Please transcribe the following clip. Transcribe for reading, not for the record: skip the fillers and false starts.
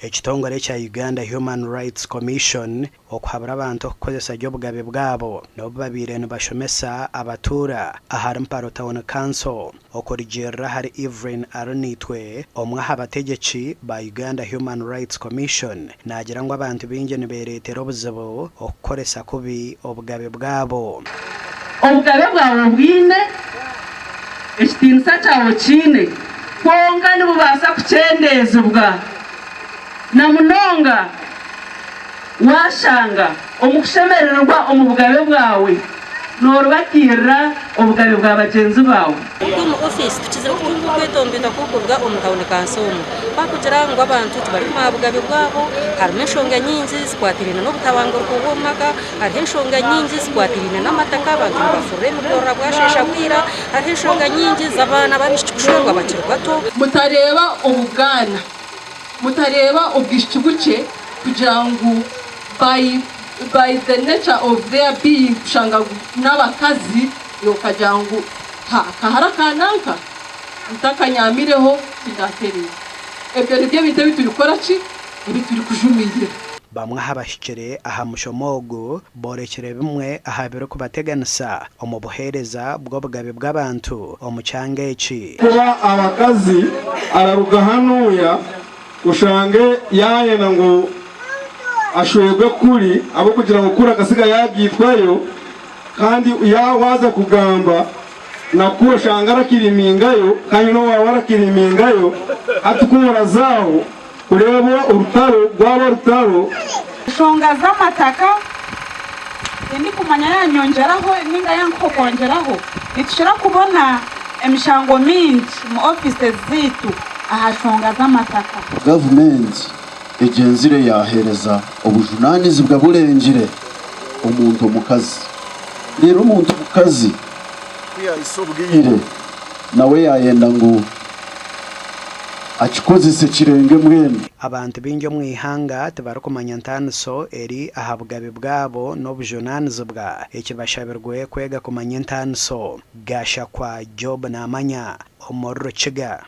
Ekitongore ekya Uganda Human Rights Commission okuhabura abantu okukozesa gye obugabe bwabo n'obu babaire nibashomesa abatuura ahari Mparo Town Council. Okurugiirira ahari Evelyn Arinaitwe, omwe aha bategyeki ba Uganda Human Rights Commission, naagira ngu abantu baingi nibeereetera obuzibu okukoresa kubi obugabe bwabo. Obugabe bwawe obwine, ekitiinisa kyawe okiine, kwonka nibubaasa kukyendeezibwa na munonga waashanga omu kushemererwa omu bugabe bwawe noorubatiirira obugabe bwa bagyenzi baawe. Itwe omu ofiisi tukizire kutunga okwetombita kw'okuruga omu tawuni kanso omu. Ku akugira ngu abantu tibarikumanya bugabe bwabo, harimu enshonga nyingi zikwatiraine n'obutabanguruko bw'omu maka, hariho enshonga nyingi zikwatiraine n'amataka, abantu nibafurura emikorora bwasheesha bwira, hariho enshonga nyingi z'abaana b'abaishiki kushwerwa bakiri bato. Mutareeba obubwana, mutareeba obwishiki bukye kugira ngu by by the nature of their being kushanga ngu n'abakazi iwe okagira ngu ha akahara ka nanka ntakanyamireho tindatereera. Ebyo nibyo ebintu ebi turikukora ki? Ebi turikujumirira. Bamwe aha bahikire aha mushomo ogu boorekire bimwe aha birikubateganisa omu buheereza bw'obugabe bw'abantu omu kyanga eki. Kuba abakazi araruga hanuya oshange yayenda ngu ashwerwe kuri ahabw'okugira ngu kuri akasiga yagaitwayo kandi waza kugamba na kuri oshange arakirimingayo kandi n'owaawe arakirimingayo hati ku oraza aho kureeba orutaro rwaba orutaro. Enshonga z'amataka tindikumanya yanyongyeraho ninga yankuha okwongyeraho, nitukira kubona emishango mingi mu offices zaitu aha nshonga z'amataka. Gavumenti egyenzire yaheereza obujunaanizibwa burengire omuntu omukazi. Reero omuntu omukazi ku yaahitsya obwire nawe yaayenda ngu akikozese kirenge mbwenu. Abantu baingi omu ihanga tibarikumanya ntaaniso eri aha bugabe bwabo n'obujunaanizibwa. Eki bashabirwe kwega kumanya entaaniso. Gashakwa Job Namanya, omuri Rukiga.